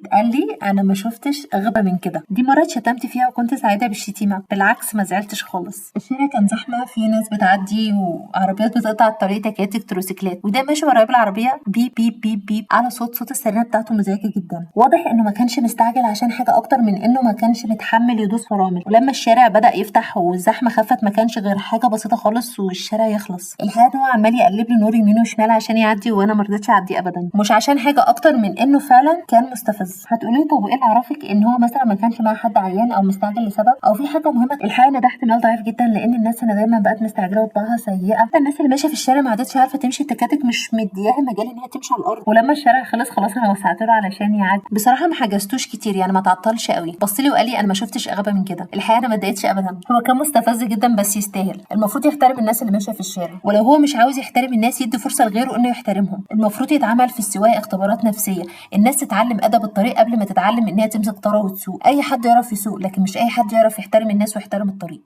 اتقال لي انا ما شفتش اغبى من كده. دي مرة اتشتمت فيها وكنت سعيدة بالشتيمه، بالعكس ما زعلتش خالص. الشارع كان زحمة، في ناس بتعدي وعربيات بتقطع الطريق، تكاتك، تروسيكلات، وده ماشي ورايا بالعربية بيب بيب بيب بيب على صوت السيرينا بتاعته مزعجة جدا. واضح انه ما كانش مستعجل عشان حاجة اكتر من انه ما كانش متحمل يدوس فرامل. ولما الشارع بدا يفتح والزحمه خفت ما كانش غير حاجة بسيطة خالص والشارع يخلص. الحقيقة ان هو عمال يقلب لي نور يمين وشمال عشان يعدي، وانا ما رضيتش اعدي ابدا، مش عشان حاجة اكتر من انه فعلا كان مستفز. هتقولي طب وايه اللي عرفك ان هو مثلا ما كانش مع حد عيان او مستعجل لسبب او في حاجة مهمة؟ الحقيقة ان ده احتمال ضعيف جدا، لان الناس هنا دايما بقت مستعجلة وطباعها سيئه. حتى الناس اللي ماشية في الشارع ما عادتش عارفه تمشي، التكاتك مش مدياها مجال ان هي تمشي على الارض. ولما الشارع خلص خلاص انا وسعت له علشان يعدي. بصراحة ما حجزتوش كتير، يعني ما تعطلش قوي. بص لي وقال لي انا ما شفتش اغبى من كده. الحقيقة انا ما اتضايقتش ابدا، هو كان مستفز جدا بس يستاهل. المفروض يحترم الناس اللي ماشية في الشارع، ولو هو مش عاوز يحترم الناس يدي فرصة لغيره انه يحترمهم. المفروض يتعمل في السواقة اختبارات نفسية، الناس تتعلم ادب الطريق قبل ما تتعلم انها تمسك طاره وتسوق. اي حد يعرف يسوق، لكن مش اي حد يعرف يحترم الناس ويحترم الطريق.